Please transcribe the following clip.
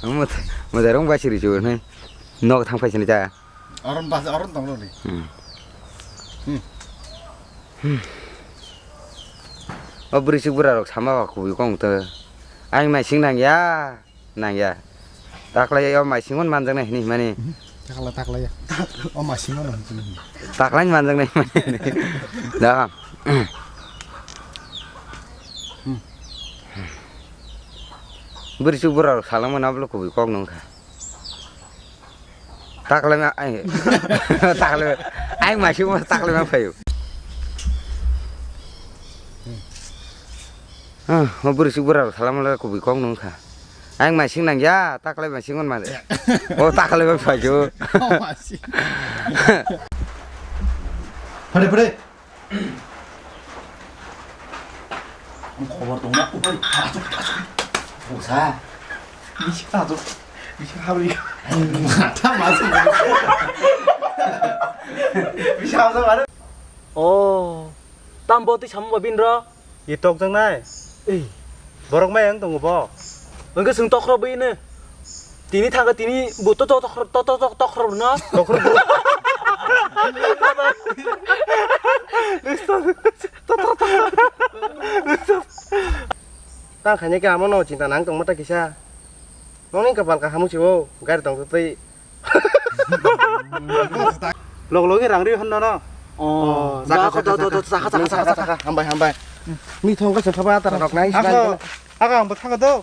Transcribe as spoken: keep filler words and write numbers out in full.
Mut-, mutai rong bai siri chu nai. Nok thang phai sini ta. Aron bas, aron tong roni. Hmm. Hmm. O bwrwi chuk bwra rok sama ba kubui kong to. Ang mai sing nang ya. Nang ya. Taklai o mai sing on manjak nai hini mani. Takla, takla ya. O mai sing on hini. Taklai manjak nai mani. Da. Bwrwi chuk bwra rok salangma nablo kubui kok nung kha. Taklai ma ai. Taklai. Ai mai sing on taklai ma phayo. Ah, o bwrwi chuk bwra rok salangma kubui kok nung kha. Ang mai sing nang ya, taklai mai sing on ma de. O taklai mai phai ju. O mai sing. Phare, phare. Ang khobor tong na. Oi, asuk, asuk. Bosa. Bisi asuk. Bisi habri. Mata masuk. Bisi asuk ada. Oh, tam boti sama babin ro. Ye tokjaknai. Ei, borok mai ang tongo bo. Hwnkhe chwng tokro bwino. Tini thangkhe tini bo to, to, tokro, to, to, to, tokro no. Tokro bo. To, to, to. Tang khaina khe amo no chinta nang tongma ta kisa. Nokni kapal kaham se o, gari tong twi. Log logi rang ri hwnna no. Oh, chakha, chakha, chakha, chakha, chakha, chakha. Hambai, hambai. Mi thong ka chakha ba tara rok nai. Ako, ako ang bwtha ko do.